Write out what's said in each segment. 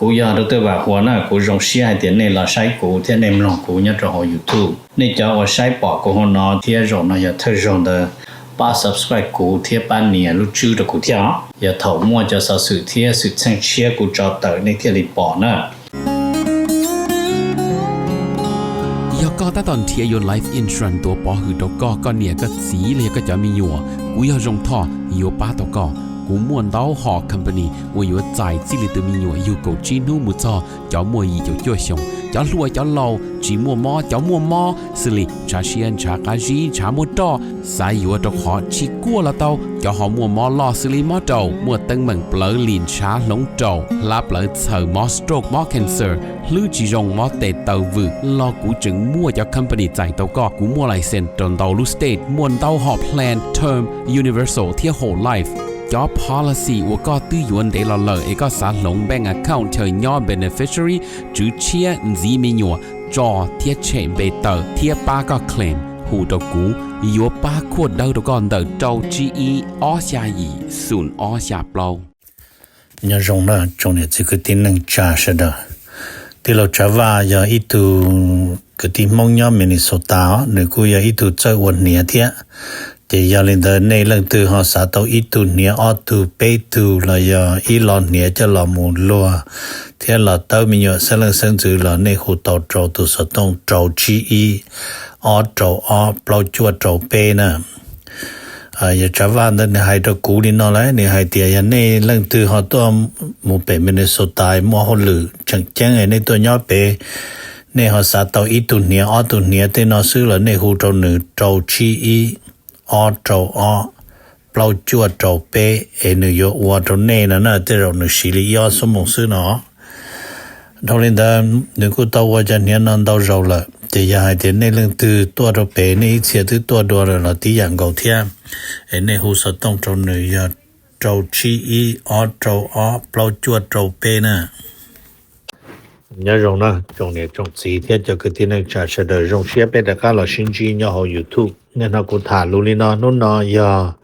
Kuv yog Dr. Vam Huas na, kuv zoo siab hais tias nej los saib kuv thiab nej mloog kuv nyob rau hauv YouTube. Nej cov uas saib pom kuv hauv no thiab zaum no yog thawj zaug ntawd, pab subscribe kuv thiab pab nias lub tswb rau kuv thiab os. Yog thaum muaj cov xov xwm thiab xwm txheej tshiab kuv tso tawm nej thiaj li pom na. Yog koj tab tom nrhiav yuav life insurance tuav pov hwm rau koj, koj niam koj txiv los yog koj cov me nyuam, kuv yog Zoo Thoj yuav pab tau koj. Kuv muaj ntau hom company uas yuav txais txij li tus me nyuam yug kaum tsib hnub mus txog cov muaj yim caum cuaj xyoos, cov hluas cov laus, tsis muaj mob cov muaj mob, xws li ntshav siab ntshav qab zib ntshav muaj roj, xav yuav rau qhov tsis kuaj los tau, cov ho muaj mob loj xws li mob raum, muaj teeb meem plawv lim ntshav hloov raum, hlab plawv txhaws, mob stroke mob cancer, hlwb tsis zoo mob tes taw vwm los kuv tseem muaj cov company txais tau koj. Kuv muaj license rau ntau lub state, muaj ntau hom plan term, universal thiab whole life. Cov policy uas koj twb yuav ntev los lawm es koj xav hloov bank account chaw nyob beneficiary, tswv tshiab, ntxiv me nyuam, tso thiab tshem npe tawm thiab pab koj claim, hu rau kuv, yuav pab khuaj dawb rau koj ntawm rau tsib ib ob xya yim xoom ob xya plaub. Nyob zoo na tsoom niam txiv kwv tij neej tsa sawv daws. Tij laug Tsav Vaj yog ib tug kwv tij Hmoob nyob Minnesota os, nws kuj yog ib tug txawj ua hniav thiab. Ces yog li ntawd nej leej twg ho xav tau ib tug hniav ob tug peb tug los yog ib lo hniav coj los mus luag thiab los tawb me nyuam xeeb leej xeeb ntxwv los nej hu tau rau tus xov tooj rau tsib ib ob rau ob plaub cuaj rau peb na. Yog Tsav Vaj ntawd nws hais rau kuv li no lawm, nws hais tias yog nej leej twg ho tuaj mus pem Minnesota muaj hauj lwm tseem ceeb nej tuaj nyob pem, nej ho xav tau ib tug hniav ob tug hniav tej no xwb los nej hu rau nws rau tsib ib ob rau ob plaub cuaj rau peb es nws yuav ua rau nej no na, tej zaum nws siv li ib ob xuab moos xwb no. Dhau li ntawd nws kuj tau ua cov hniav no ntau zaus lawm, ces yog hais tias nej leej twg tuaj rau pem nej ib txhia twb tuaj dua lawm los tib yam nkaus thiab, es nej hu xov tooj rau nws yog rau tsib ib ob rau ob plaub cuaj rau peb na. Nyob zoo na tsoom niam tsoom txiv thiab cov kwv tij neej tsa sawv daws, zoo siab peb rov qab los sib ntsib nyob hauv YouTube. Niaj hnub no kuv tham lus li no, hnub no yog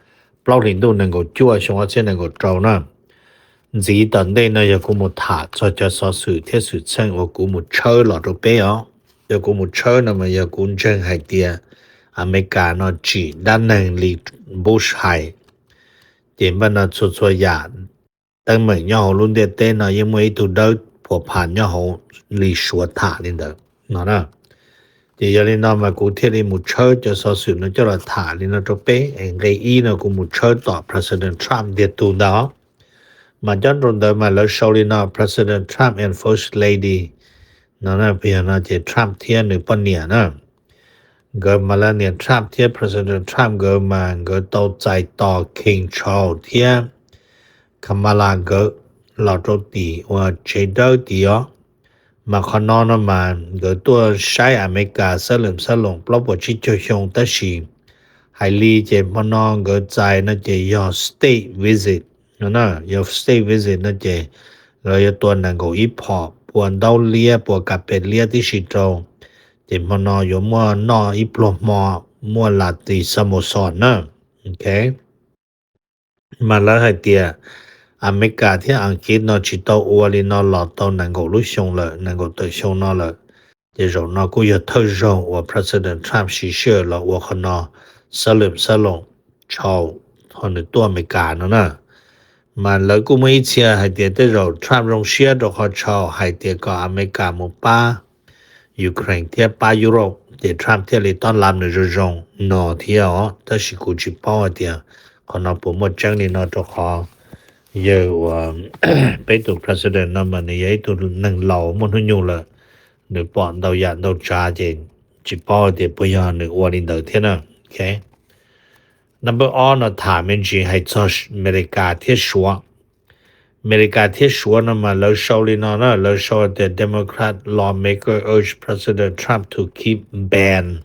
plaub hlis ntuj nees nkaum cuaj xyoo ob txhiab nees nkaum rau na. Ntxiv tom ntej no yog kuv mus tham txog cov xov xwm thiab xwm txheej uas kuv mus tshawb los rau peb os. Yog kuv mus tshawb no mas yog kuv ntseeg hais tias Amelikas no tsim dab neeg li Bush hais, ces npaj no txhua txhua yam teeb meem nyob hauv lub ntiaj teb no yeej muaj ib tug dawb phuam phas nyob hauv li Suav tham li ntawd no na. Ces yog li no mas kuv thiaj li mus tshawb cov xov xwm no coj los tham li no rau peb. Nqe ib no kuv mus tshawb tom President Trump ntiag tug ntag. Mas nyob rau ntawd mas lawv sau li no, President Trump and First Lady no, yog no ces Trump thiab nws poj niam na. Nkawd mas Melania Trump thiab President Trump nkawd mas nkawd tau txais tos King Charles thiab Kamala nkawd los rau tim uas tsev dawb tid os. Mas qhov no no mas nkawd tuaj saib Amelikas xab lwm xab loos plaub puas tsib caug xyoo, tab sis hais li ces hmo no nkawd txais no ces yog state visit no, yog state visit no ces lawv yuav tua nees nkaum ib phom pua ntaub liab pua kas pes liab tib si rau. Ces hmo no yuav muaj noj ib pluag hmo, muaj lattis samosa na. Mas lawv hais tias Amelikas thiab Askiv no tsis tau ua li no los tau nees nkaum lub xyoo lawm, nees nkaum tawm xyoo no lawm. Ces zaum no kuj yog thawj zaug uas President Trump siv sij hawm los ua qhov no, xab lwm xab loos tshau thaum nws tuaj Amelikas no na. Mas lawv kuj muaj ib txhia hais tias tej zaum Trump zoo siab rau qhov tshau hais tias kom Amelikas mus pab Ukraine thiab pab Europe ces Trump thiaj li tob lav nws zoo zoo no thiab os. Tab sis kuv tsis paub hais tias qhov no puas muaj tseeb li no rau qhov yawg uas peb tus president no mas nws yog ib tug neeg laus muaj hnub nyoog lawm, nws pom ntau yam ntau tsav ces tsis paub hais tias puas yog nws ua li ntawd thiab na. Number ob no tham me ntsis hais txog Amelikas thiab Suav. Amelikas thiab Suav no mas lawv sau li no na, lawv sau tias Democrat lawmaker urge President Trump to keep ban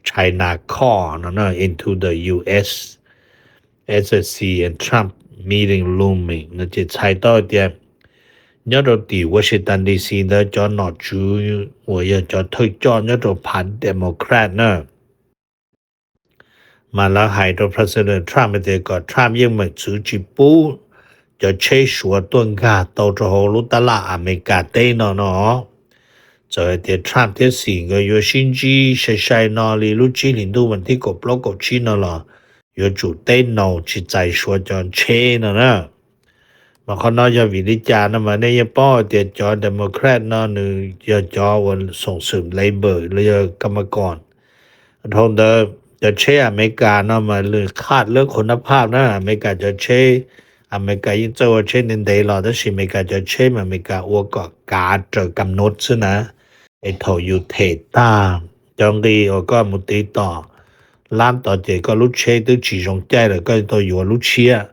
China call no into the U S as a Xi and Trump meeting looming no ces txhais tau tias nyob rau tim Washington D C ntawd cov nom tswv uas yog cov thawj coj nyob rau phav Democrat na, mas lawv hais rau President Trump tias kom Trump yeej meem txwv tsis pub cov tsheb Suav tuaj nkag tau rau hauv lub tab laj Amelikas teb no no. Txawm hais tias Trump thiab Xi nkawd yuav sib ntsib sai sai no li lub tsib hlis ntuj vas thib kaum plaub kaum tsib no los yuav tsum teb naus tsis txais Suav cov tsheb no na. Mas qhov no yog vim li cas no mas nej yeej paub hais tias cov Democrat no nws yog cov uas xoom xwm Labor los yog kamas kos. Dhau ntawd cov tsheb Amelikas no mas lwm khaj lab khun nab phaj na, Amelikas cov tsheb, Amelikas yeej txawj ua tsheb ntev ntev los tab sis Amelikas cov tsheb mas Amelikas ua kom kav raws kam nub xwb na. Es thaum yus them tag cov nqi uas koj mus tiv tom lab tod ces koj lub tsheb twb tsis zoo caij lawm, koj tau yuav lub tshiab.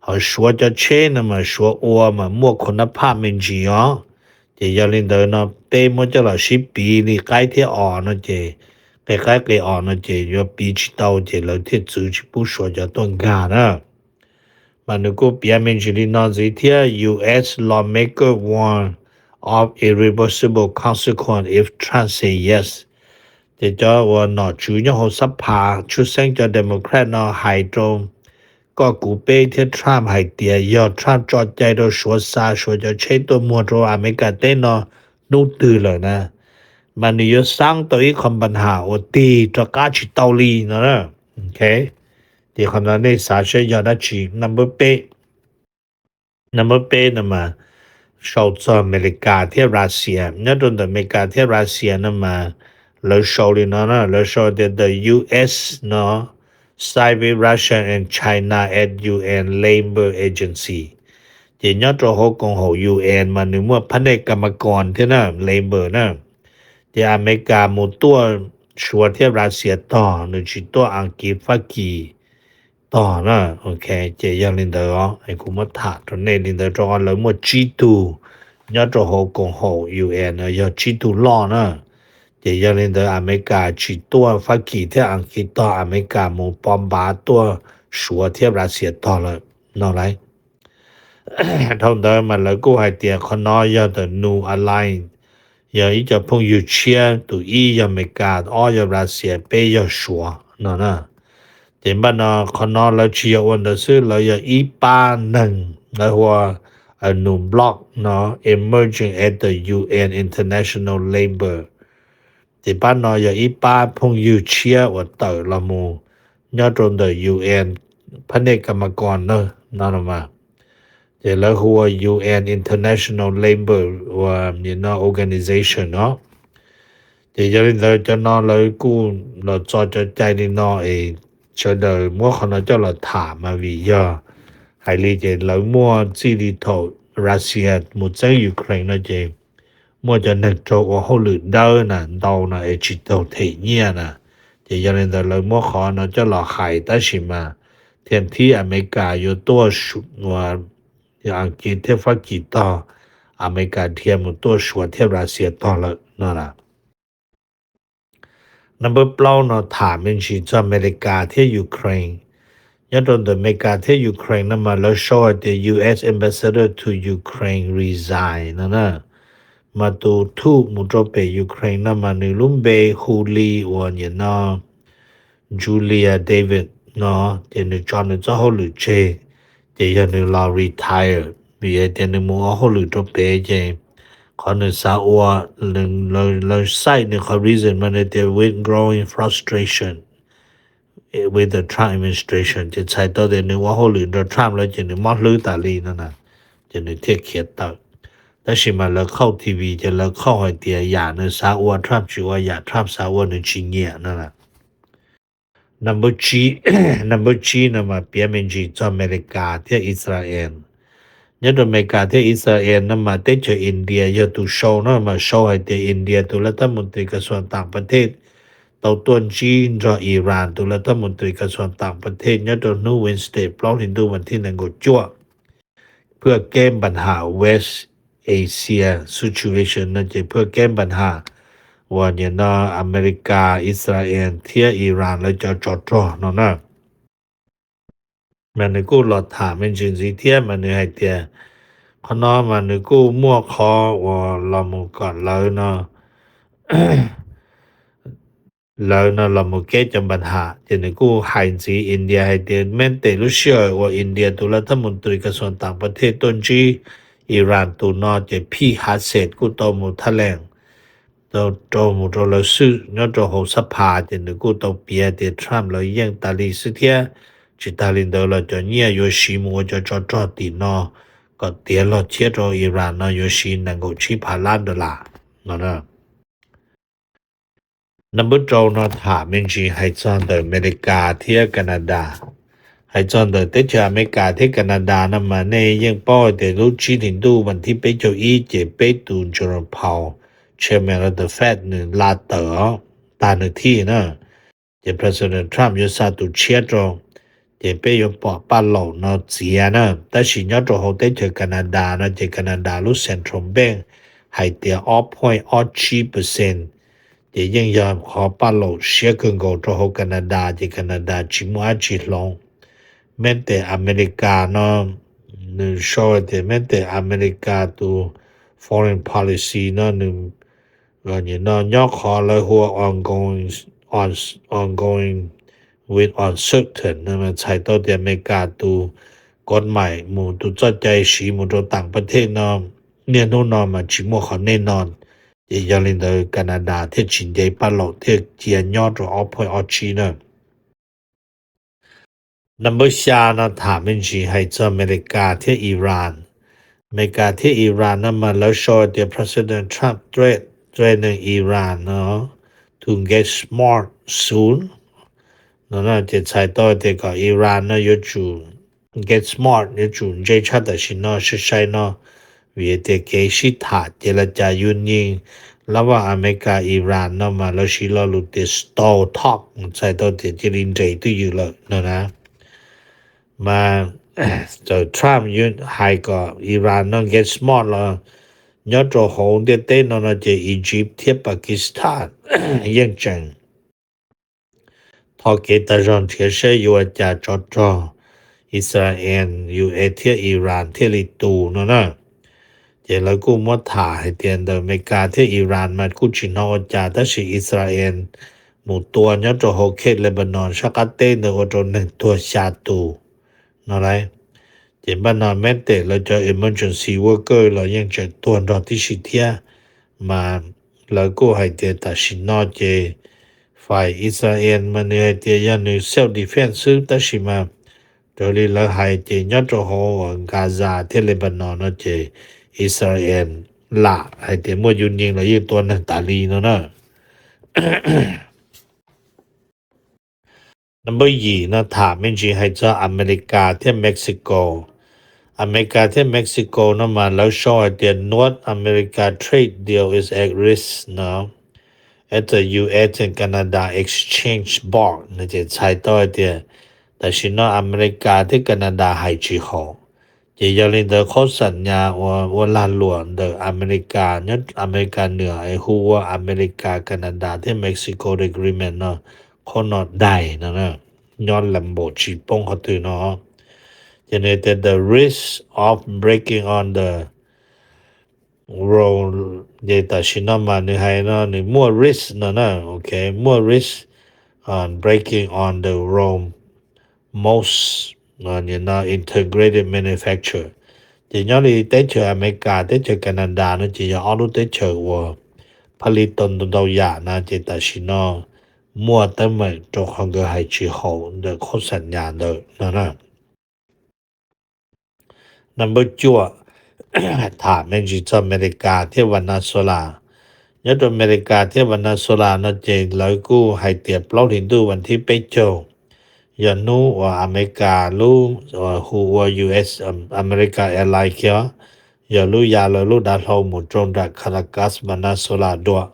Ho Suav cov tsheb no mas Suav ua mas muaj khun nab phaj me ntsis os. Ces yog li ntawd no peb muab coj los sib piv li qaib thiab os no ces, qe qaib qe os no ces yuav piv tsis tau ces lawv thiaj txwv tsis pub Suav cov tuaj nkag na. Mas nws kuj piav me ntsis li no ntxiv thiab: U S lawmaker warn of irreversible consequence if Trump say yes. Ces cov uas nom tswv nyob hauv xab phas tshwj xeeb cov Democrat no hais rau koj kuv peb thiab Trump hais tias yog Trump tso cai rau Suav xa Suav cov tsheb tuaj muag rau Amelikas teb no hnub twg lawm na, mas nws yuav xaab tau ib qho npa nham uas tig rov qab tsis tau li no na. Ces qhov no nej xav saib yog dab tsi. Number peb, number peb no mas sau txog Amelikas thiab Russia. Nyob rau ntawm Amelikas thiab Russia no mas lawv sau li no na, lawv sau tias the U S no side with Russia and China at U N Labor Agency. Ces nyob rau hauv koom haum U N mas nws muaj phab nej kamas kos thiab na, Labor na. Ces Amelikas mus tuaj Suav thiab Russia tog, nws tsis tuaj Askiv Fab Kis tog na. Ok, ces yog li ntawd os, kuv muab tham rau nej li ntawd rau qhov lawv muaj tsib tug nyob rau hauv koom haum U N no yog tsib tug loj na. Ces yog li ntawd Amelikas tsis tuaj Fab Kis thiab Askiv tog, Amelikas mus pov npav tuaj Suav thiab Russia tog lawm no lauj. Dhau ntawd mas lawv kuj hais tias qhov no yog the new alliance, yog ib co phooj ywg tshiab, tus ib yog Amelikas, ob yog Russia, peb yog Suav no na. Ces npaj no qhov no lawv tsis yog ua ntawd xwb, lawv yog ib pab neeg lawv hu ua a new bloc no emerging at the U N International Labor. Ces pab no yog ib pab phooj ywg tshiab uas tawm los mus nyob rau ntawm U N phab nej kamas kos na no los mas. Ces lawv hu ua U N International Labor ua no organization no. Ces yog li ntawd cov no lawv kuj los txo cov cai li no es sawv daws muab qhov no coj los tham mas vim yog hais li ces lawv muaj txij li thaum Russia mus txeeb Ukraine no ces muaj cov neeg raug ua hauj lwm dawb na ntau no es tsis tau them nyiaj na. Ces yog li ntawd lawv muab qhov no coj los hais tab sis mas thiaj thib Amelikas yuav tuaj Askiv thiab Fab Kis tog, Amelikas dhia mus tuaj Suav thiab Russia tog lawm no na. Number plaub no tham me ntsis txog Amelikas thiab Ukraine. Nyob rau ntawm Amelikas thiab Ukraine no mas lawv sau hais tias U S ambassador to Ukraine resign no na. Mas tus thuj mus rau pem Ukraine no mas nws lub npe hu li uas nim no Julia David no, ces nws tso nws txoj hauj lwm tseg, ces yog nws los retire, vim hais tias nws mus ua hauj lwm rau pem ces qhov nws xav ua, lawv cite nws qhov reason mas nws tias with growing frustration with the Trump administration, ces txhais tau tias nws ua hauj lwm nrog Trump lawm ces nws mob hlwb tas li no na, ces nws thiaj khiav tawm. Tab sis mas lawv qhauj T V ces lawv qhauj hais tias yam nws xav ua Trump tsis ua, yam Trump xav ua nws tsis nyiam no na. Number tsib, number tsib no mas piav me ntsis txog Amelikas thiab Israel. Nyob rau Amelikas thiab Israel no mas teb chaws India yog tus sau no mas sau hais tias India tus laj thab mus tris kas xuas tam pas thej tau tuaj ntsib nrog Iran tus laj thab mus tris kas xuas tam pas thej nyob rau hnub Wednesday plaub hli ntuj vas thib nees nkaum cuaj, phwj keb npa nham West Asia situation no ces phwj keb npa nham uas nim no Amelikas, Israel thiab Iran lawv cov tsov rog no na. Mas nws kuj los tham me ntsis ntxiv thiab mas nws hais tias qhov no mas nws kuj muaj qhov uas los mus kom lawv no lawv no los mus keb cov npa nham, ces nws kuj hais ntxiv India hais tias meb tes lub sij hawm uas India tus laj thab mus tris kas xuas tam pa thej tuaj ntsib Iran tus no ces Pete Hegseth kuj tau mus thab lees rau mus rau lawv xwb nyob rau hauv xab pha, ces nws kuj tau piav tias Trump lawv yeej tas li xwb thiab. Tsis tas li ntawd los cov nyiaj yuav siv mus ua cov tsov rog tim no kom tiav log chiab rau Iran no yuav siv nees nkaum tsib phav lab dollar no. Naj npawb rau no tham me ntsis hais txog ntawm Amelikas thiab Kanadas. Hais txog ntawm teb chaws Amelikas thiab Kanadas no mas nej yeej paub hais tias lub tsib hlis ntuj vas thib peb caug ib ces peb tus Jerome Powell, chairman of the Fed nws la tawm os, tag nws thij na. Ces President Trump yuav xa tus tshiab rau, ces peb yuav pom paj laum no txiav na. Tab sis nyob rau hauv teb chaws Kanadas no ces Kanadas lub Central Bank hais tias ob point ob tsib percent, ces yeej yog qhov paj laum siab kawg nkaus rau hauv Kanadas, ces Kanadas tsis muaj dab tsi hloov. Meb tes Amelikas no, nws sau tias meb tes Amelikas tus foreign policy no nws no nyob qhov lawv hu ua ongoing, ongoing with uncertain, txhais tau tias Amelikas tus kod maim mus tus txoj cai siv mus rau tam pa thej no niaj hnub no mas tsis muaj qhov nej no. Ces yog li ntawd Kanadas thiaj tsis nce paj laum thiaj cia nyob rau ob point ob tsib na. Naj npawb xya no tham me ntsis hais txog Amelikas thiab Iran. Amelikas thiab Iran no mas lawv sau tias President Trump threat, threatening Iran no to get smart soon no, ces txhais tau tias kom Iran no yuav tsum get smart, yuav tsum ntse tshaj tam sim no sai sai no, vim tias kev sib tham ces la cas yus nyeej lab vaj Amelikas Iran no mas lawv siv lo lus tias stall talk, txhais tau tias cia li nres twj ywm lawm no na. Mas txawm Trump hais kom Iran no get smart los nyob rau hauv ntiaj teb no no ces Egypt thiab Pakistan yeej tseem tho kev tag zog nrhiav saib yuav ua cas tsov rog Israel, U S thiab Iran thiaj li tu no na. Ces lawv kuj muab tham hais tias ntawm Amelikas thiab Iran mas kuj tsis hnov ua cas, tab sis Israel mus tua nyob rau hauv khej Lebanon sab qab teb ntawd ua rau neeg tuag xya tus no lauj. Ces npaj no meb tes lawv cov emergency worker los yeej tseem tuag nrog tib si thiab. Mas lawv kuj hais tias tam sim no ces fais Israel mas nws hais tias yog nws self defense xwb, tab sis mas raws li lawv hais ces nyob rau hauv Gaza thiab Lebanon no ces Israel lam hais tias muaj yus nyeej los yeej tua neeg tas li no na. Naj npawb yim no tham me ntsis hais txog Amelikas thiab Mexico. Amelikas thiab Mexico no mas lawv sau hais tias North America trade deal is at risk no as the U S and Canada exchange bark no, ces txhais tau hais tias tam sim no Amelikas thiab Kanadas hais tsis haum. Ces yog li ntawd qhov xam nyas uas ua lag luam ntawm Amelikas nyob Amelikas nws hu ua Amelikas, Kanadas thiab Mexico agreement no, qhov no dais no nyob lam npaum tsis poob qhov twg no. Ces nws tias the risk of breaking on the road, ces tam sim no mas nws hais no nws muaj risk no na, ok, muaj risk breaking on the road most integrated manufacture. Ces nyob li teb chaws Amelikas, teb chaws Kanadas no ces yog ob lub teb chaws uas pha li tau ntau yam na, ces tam sim no muaj teeb meem rau qhov nkawd hais tsis haum ntawm qhov xam nyas ntawd no na. Naj npawb cuaj, tham me ntsis txog Amelikas thiab Venezuela. Nyob rau Amelikas thiab Venezuela no ces lawv kuj hais tias plaub hlis ntuj vas thib peb caug yog hnub uas Amelikas lub hu ua U S America Airlines kiag, yog lub ya lawv lub dav hlau mus rau nram Caracas, Venezuela dua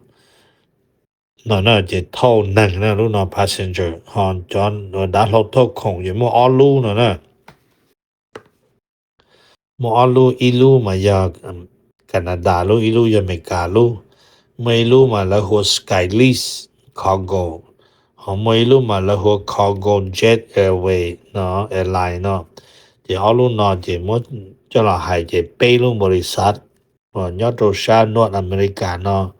no na, ces thauj neeg na, lub no passenger, ho cov dav hlau thauj khoom ces muaj ob lub no na. Muaj ob lub, ib lub mas yog Kanadas lub, ib lub yog Amelikas lub. Muaj ib lub mas lawv hu ua Skylis Cargo, ho muaj ib lub mas lawv hu ua Cargo Jet Airway no, airline no. Ces ob lub no ces muab coj los hais ces peb lub npaus lis xav uas nyob rau sab North America no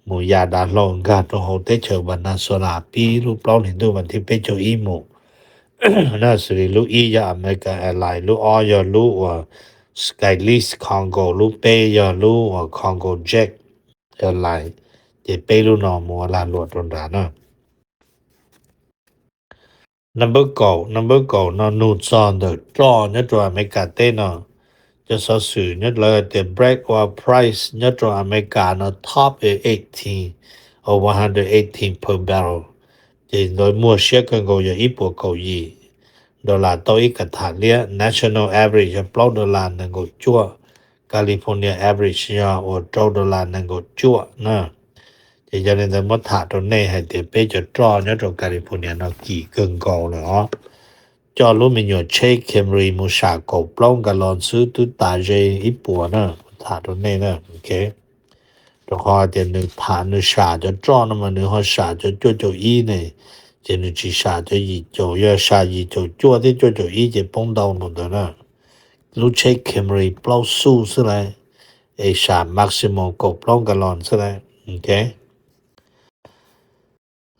mus ya dav hlau nkag rau hauv teb chaws Venezuela pib lub plaub hlis ntuj vas thib peb caug ib mus. Na xws li lub ib yog American Airlines, lub ob yog lub uas Skylis Congo, lub peb yog lub uas Congo Jet Airlines. Ces peb lub no mus ua lag luam rau nrad na. Number kaum, number kaum no nug txog ntawm roj nyob rau Amelikas teb no. Cov xov xwm nyob lawv tias Brent oil price nyob rau Amelikas no top is eighteen or one hundred eighteen per barrel. Ces lawv muag siab kawg nkaus yog ib puas kaum yim dollar tau ib ka tham liab. National average yog plaub dollar nees nkaum cuaj. California average yog uas rau dollar nees nkaum cuaj na. Ces yog li ntawd muab tham rau nej hais tias peb cov roj nyob rau California no kim kawg nkaus lawm os. Coj lub me nyuam Chevy Camry mus sam kaum plaub nkas los xwb twb tas ze ib puas na, tham rau nej na. Rau qhov tias nws tham nws sam cov roj no mas nws ho sam cov cuaj caum ib ne, ces nws tsis sam cov yim caum, yog sam yim caum cuaj thiab cuaj caum ib ces poob ntau npaum ntawd na. Lub Chevy Camry plaub xuj xwb lawm, es sam maximum kaum plaub nkas los xwb lawm.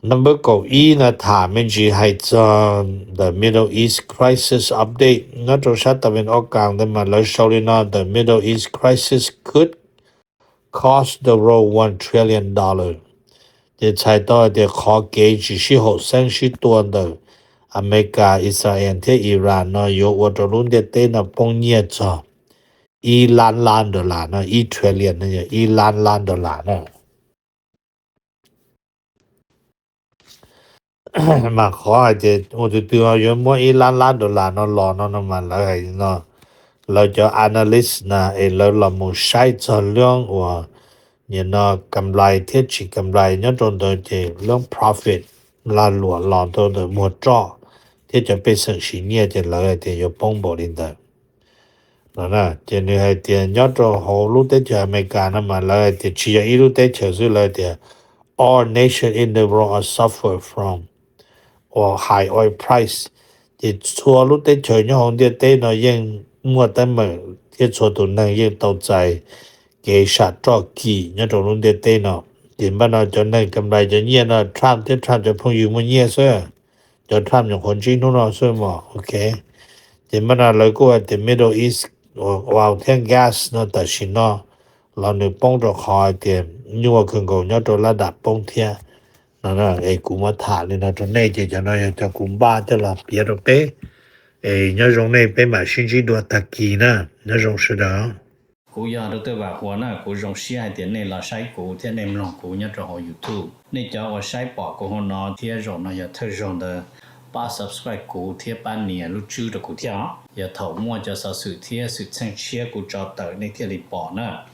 Number kaum ib no tham me ntsis hais txog the Middle East crisis update nyob rau sab tas vin ob kas ntawd mas lawv sau li no: The Middle East crisis could cost the world one trillion dollar. Ces txhais tau hais tias qhov kev tsis sib haum xeeb sib tua ntawm Amelikas, Israel thiab Iran no yuav ua rau lub ntiaj teb no poob nyiaj txog ib lab lab dollar no, ib trillion no yog ib lab lab dollar na. Mas qhov hais tias ua tus twg yuav muab ib lab lab dollar no los no no mas lawv hais no, lawv cov analyst na es lawv los mus saib txog lub uas nim no kam nplais thiab tsis kam nplais nyob rau ntawd ces lub profit lag luam los rau ntawm muag roj thiab cov pej xeem siv nyiaj ces lawv hais tias yuav poob npaum li ntawd. Ces nws hais tias nyob rau hauv lub teb chaws Amelikas no mas lawv hais tias tsis yog ib lub teb chaws xwb, lawv hais tias all nation in the world are suffer from or high oil price. Ces txhua lub teb chaws nyob hauv ntiaj teb no yeej muaj teeb meem thiab txhua tus neeg yeej tau txais kev sam roj kim nyob rau lub ntiaj teb no. Ces npaj no cov neeg kam nplais cov nyiaj no Trump thiab Trump cov phooj ywg muaj nyiaj xwb, cov Trump nyuam qhuav ntsib hnub no xwb mas ok. Ces npaj no lawv kuj hais tias Middle East uas thiab gas no tam sim no los nws poob rau qhov hais tias nyuaj kawg nkaus nyob rau lab dam poob thiab no. Es kuv muab tham li no rau nej ces cov no yog cov kuv npaj coj los piav rau peb. Es nyob zoo nej, peb mam sib ntsib dua tag kis na. Nyob zoo sawv daws. Kuv yog Dr. Vam Huas na, kuv zoo siab hais tias nej los saib kuv thiab nej mloog kuv nyob rau hauv YouTube. Nej cov uas saib pom kuv hauv no thiab zaum no yog thawj zaug ntawd, pab subscribe kuv thiab pab nias lub tswb rau kuv thiab os. Yog thaum muaj cov xov xwm thiab xwm txheej tshiab kuv tso tawm nej thiaj li pom na.